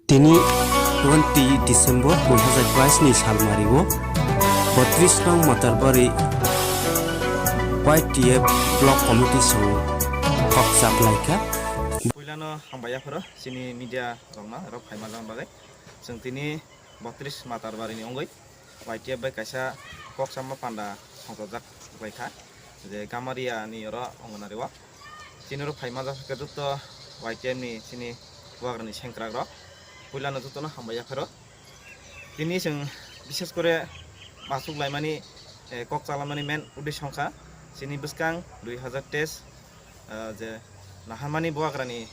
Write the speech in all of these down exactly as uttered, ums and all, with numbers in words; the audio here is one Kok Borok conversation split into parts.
Tini twenty December dui hazar bais ni salmario botris nong Matarbari Y T F Block Committee song kok chaplaikha. Puilano hambai yapharo chini media rokno rok phaima jang bagwi. Chwng tini botris Matarbari ni wngwi Y T F bai kaisa kok chama panda songchajak bai kha, je Gamaria ni oro Anganwadi o. Chini oro phaima jak khe joto Y T F ni chini bubagrani sengkrak rok. Puilano jotono hambai yapharo. Tini chwng bishes kore machuk laimani, eh, kok chalamani main uddesho wngkha chini bwskang dui hazar teis, eh, je naharmani bubagrani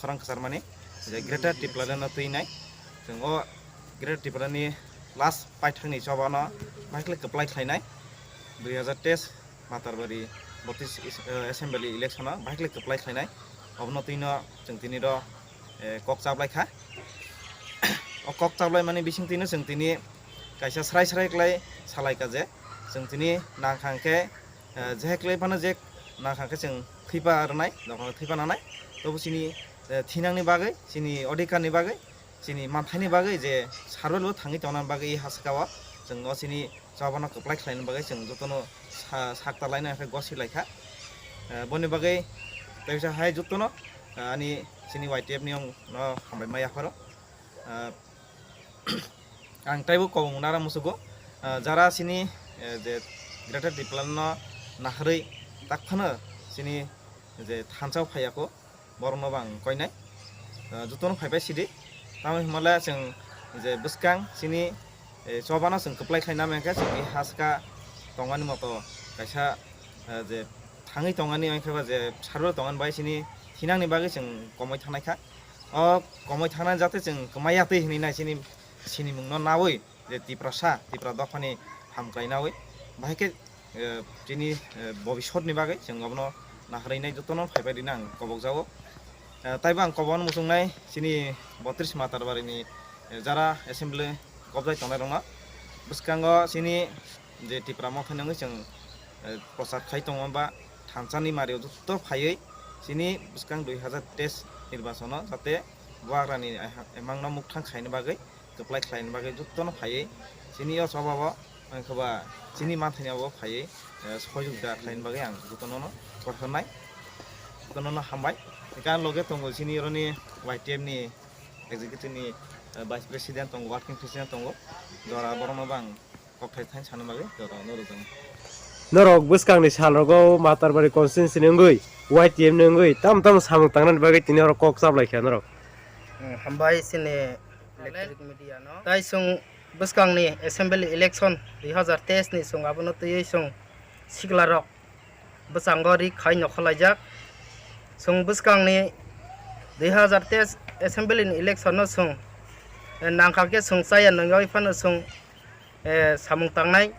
khorang kwcharmani, je Greater Tipraland no twi nai. Chwng o Greater Tipraland ni last paithakni chobano bahai khlai kwplai khlainai. Dui hazar teis Matarbari botris is-, eh, assembly election o bahai khlai kwplai khlainai. Obono twino chwng tini ro, eh, kok chaplai kha. O kok chaplai mani bising twino chwng tini kaisa srai srai khlai salai kha je chwng tini nangkhang khe, eh, je khlai phano je nangkhang khe chwng thwipa rwnai, dophano thwipa nanai. Tobo chini, eh, thinangni bagwi, chini odhikarni bagwi, chini manthaini bagwi je sarwelo thangwi tongna bagwi hasakao chwng o chini chobano kwplai khlaina bagwi chwng jotono sa-, sakta laina khe gosi laikha. Eh, boni bagwi teisa hai jotono, eh, ani chini Y T F ni ong no hambai ma yapharo. Eh, ang taibo kobong nara musugo, eh, jara chini, eh, je Greater Tipraland no naharwi tak phano chini je thansa phaiya kho. Borokno bo ang koinai, ah, jotono phaibai sidi. Tamo hinmale chwng je bwskang chini, eh, chobano chwng kwplai khlaina hwnkhe chwngni haska tongmani moto kaisa, ah, je thangwi tongmani hwnkhe ba je sarwrwi tongmani bai chini thinangni bagwi chwng komoi thangnai kha. O komoi thangnai jate chwng kwmai ya twi hinwi nai chini sinimungno naui je Tiprasa, Tipra dophani hamkrainaui, bahai khe, eh, chini, eh, bobisotni bagwi chwng obono naharwinai jotono phaibai rina ang kobokjago. Eh, taibo ang kobokno muchungnai chini botris Matarbarini, eh, jara assembly kobjai tongnai rokno. Bwskango chini je Tipra Motha nungwi chwng, eh, prochar khai tongo ba thansa ni mario joto phaiwi chini bwskang dui hazar teis nirbachono jate bubagrani emangno mukthang khaina bagwi kwplai khlaina bagwi jotono phaiwi chini o choba o, wngkha ba chini manthani obo phaiwi, eh, sohojogita khlaina bagwi ang jotono no kok hwnai, jotono no hambai. Hwnkhe ang loge tongo chini oroni Y T F ni executive ni, eh, vice president tongo, working president tongo, jora borokno bo ang kokthai thani sana bagwi jora no rwjak. Norok bwskangni salrogo Matarbari constituency ni wngwi, Y T F ni wngwi, tamo tamo samung tangnani bagwi tini oro kok chaplai kha norok. Eh, hambai chini electronic media no. Tai chwng bwskangni assembly election dui hazar teis ni chwng abono twiwi chwng siklarok bwskango ri khai nokholaijak. Chwng bwskangni dui hazar teis assembly ni election no chwng, eh, nangkha khe chwng chaya nungyawi phano chwng, eh, samung tangnai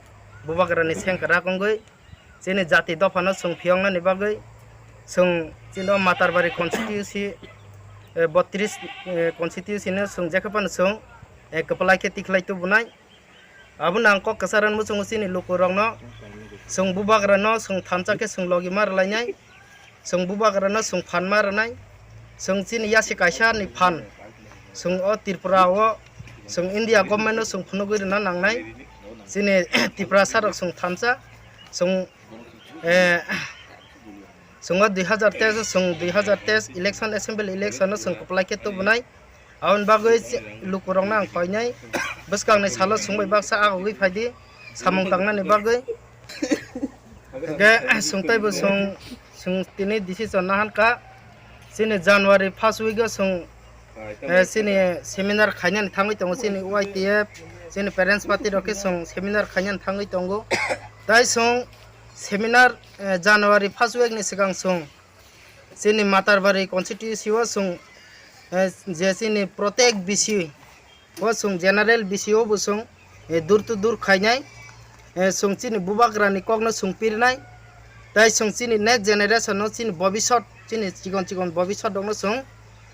bubagrani sengkrak wngwi. Chini jati dophano chwng phiyoknani bagwi chwng chini o Matarbari constituency, eh, botris, eh, constituency no chwng jekhe phano chwng, eh, kwplai khe tikhlai tubunai. Abono ang kok kwcharo muchungo chini lukurokno, chwng bubagrano chwng thansa khe chwng logi ma rwlainai, chwng bubagrano chwng phan ma rwnai, chwng chini yasi kaisa ni phan, chwng o Tripura o, chwng India government no chwng phunugwi rwna nangnai, chini Tiprasa rok chwng thansa, chwng Eh, chwng o dui hazar teis, chwng dui hazar teis election, assembly election no chwng kwplai khe tubunai. Aboni bagwi lukurokno ang koinai, bwskangni salo chwng bai baksa agogwi phaidi samung tangnani bagwi. Hwnkhe chwng teibo chwng, chwng tini decision nahan kha, chini January first week o chwng, eh, chini seminar khainani thangwi tongo, chini Y T F, chini parents party rok khe chwng seminar khainani thangwi tongo. Tai chwng seminar, eh, January first week ni swkang chwng chini Matarbari constituency o chwng, eh, je chini protek B C o chwng general B C o bo chwng, eh, door to door khainai, eh, chwng chini bubagrani kokno chwng pirnai, tai chwng chini next generation no chini bobisot, chini chikon chikon bobisot rokno chwng,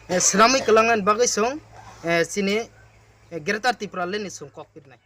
eh, swnamwi kwlangnani bagwi chwng, eh, chini, eh, Greater Tipraland ni chwng kok pirnai.